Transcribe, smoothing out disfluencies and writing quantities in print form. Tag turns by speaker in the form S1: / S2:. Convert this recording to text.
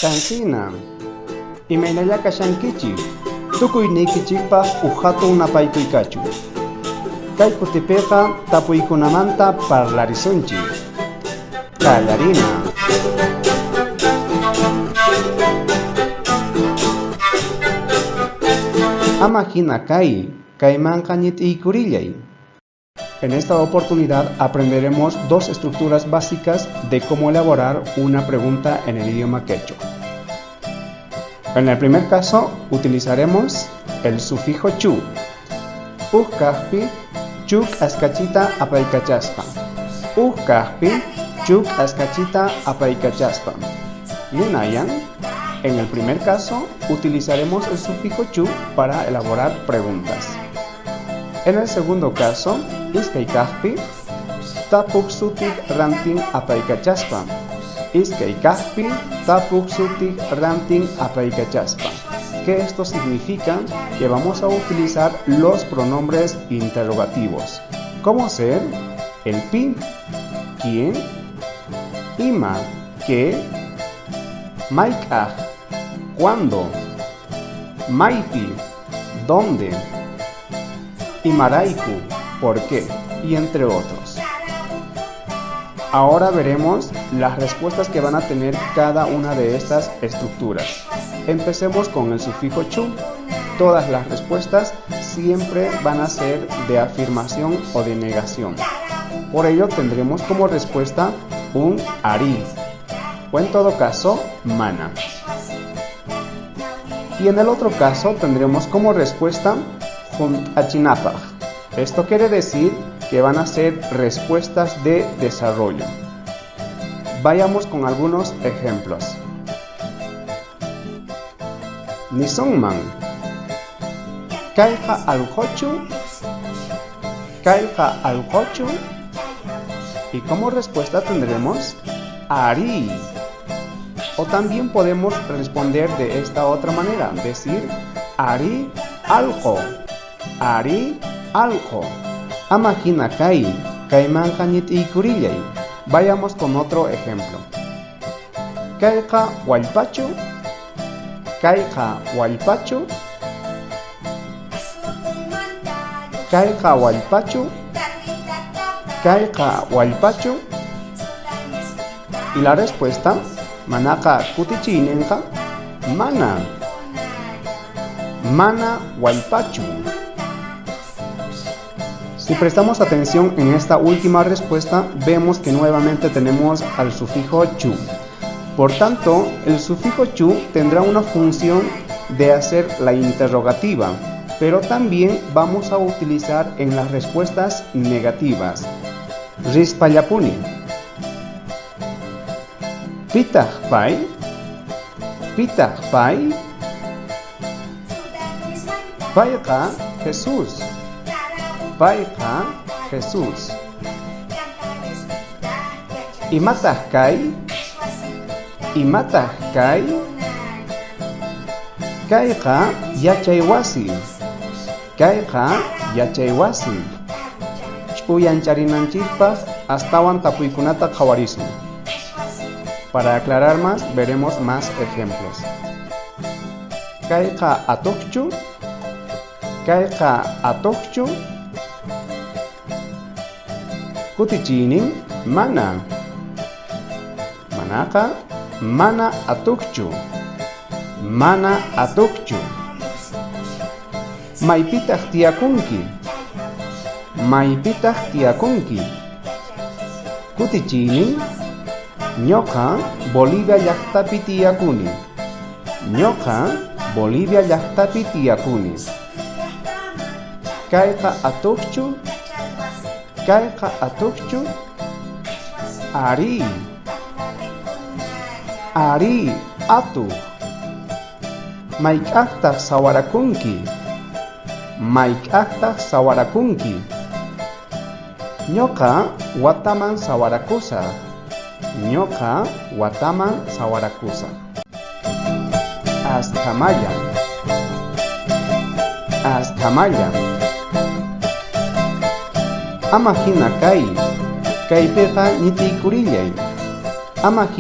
S1: Kancina, imaynalla kashankichik, tukuyniykichikpaj uj jatun napaykuy kachun. Kay kutipiqa tapuykunamanta parlarisunchik. Qallarina. Ama hina kay, kaymanqa ñit'iykurillay. En esta oportunidad aprenderemos dos estructuras básicas de cómo elaborar una pregunta en el idioma quechua. En el primer caso utilizaremos el sufijo chu. Uj kajpi chuk askachita apaykachaspa. Uj kajpi chuk askachita apaykachaspa. Ninayan. En el primer caso utilizaremos el sufijo chu para elaborar preguntas. En el segundo caso, iskay kajpi tapuj sutij rantin apaykachaspa. Iskay kajpi tapuj sutij rantin apaykachaspa. Que esto significa que vamos a utilizar los pronombres interrogativos, como ser el pi, quién, ima, qué, mayk'aj, cuándo, maypi, dónde, imarayku, por qué, y entre otros. Ahora veremos las respuestas que van a tener cada una de estas estructuras. Empecemos con el sufijo chu. Todas las respuestas siempre van a ser de afirmación o de negación. Por ello tendremos como respuesta un arí o en todo caso mana. Y en el otro caso tendremos como respuesta junt'achinapaj. Esto quiere decir que van a ser respuestas de desarrollo. Vayamos con algunos ejemplos. Nisunman. Kayqa allqochu. Kayqa allqochu. Y como respuesta tendremos arí. O también podemos responder de esta otra manera, decir arí allqo. Arí allqo. Ama jina kay, kaymanqa ñit'iykurillay. Vayamos con otro ejemplo. Kayqa wallpachu. Kayqa wallpachu. Kayqa wallpachu. Kayqa wallpachu. Y la respuesta, manaqa kutichiyninqa, mana. Mana wallpachu. Si prestamos atención en esta última respuesta, vemos que nuevamente tenemos al sufijo chu. Por tanto, el sufijo chu tendrá una función de hacer la interrogativa, pero también vamos a utilizar en las respuestas negativas. Rispallapuni. Pitaq pay? Pitaq pay? Payqa Jesús. Payqa Jesús. Imataq kay? Imataq kay? Kayqa yachaywasi. Kayqa yachaywasi. Ch'uyancharinanchikpaq astawan tapuykunata qhawarisun. Para aclarar más, veremos más ejemplos. Kayqa atuqchu? Kayqa atuqchu? Kutichiynin mana. Manaqa mana atuqchu. Mana atuqchu. Maypitaq tiyakunki? Maypitaq tiyakunki? Kutichiynin ñuqa Bolivia llaqtapi tiyakuni. Ñuqa Bolivia llaqtapi tiyakuni. Kayqa atuqchu? Kayqa atuqchu? Arí. Arí, atuq. Mayk'ajtaq sawarakunki? Mayk'ajtaq sawarakunki? Ñuqa wataman sawarakusaj. Ñuqa wataman sawarakusaj. Askhamalla. Askhamalla. Ama hina kay, kaypiqa ñitiykurillay. Ama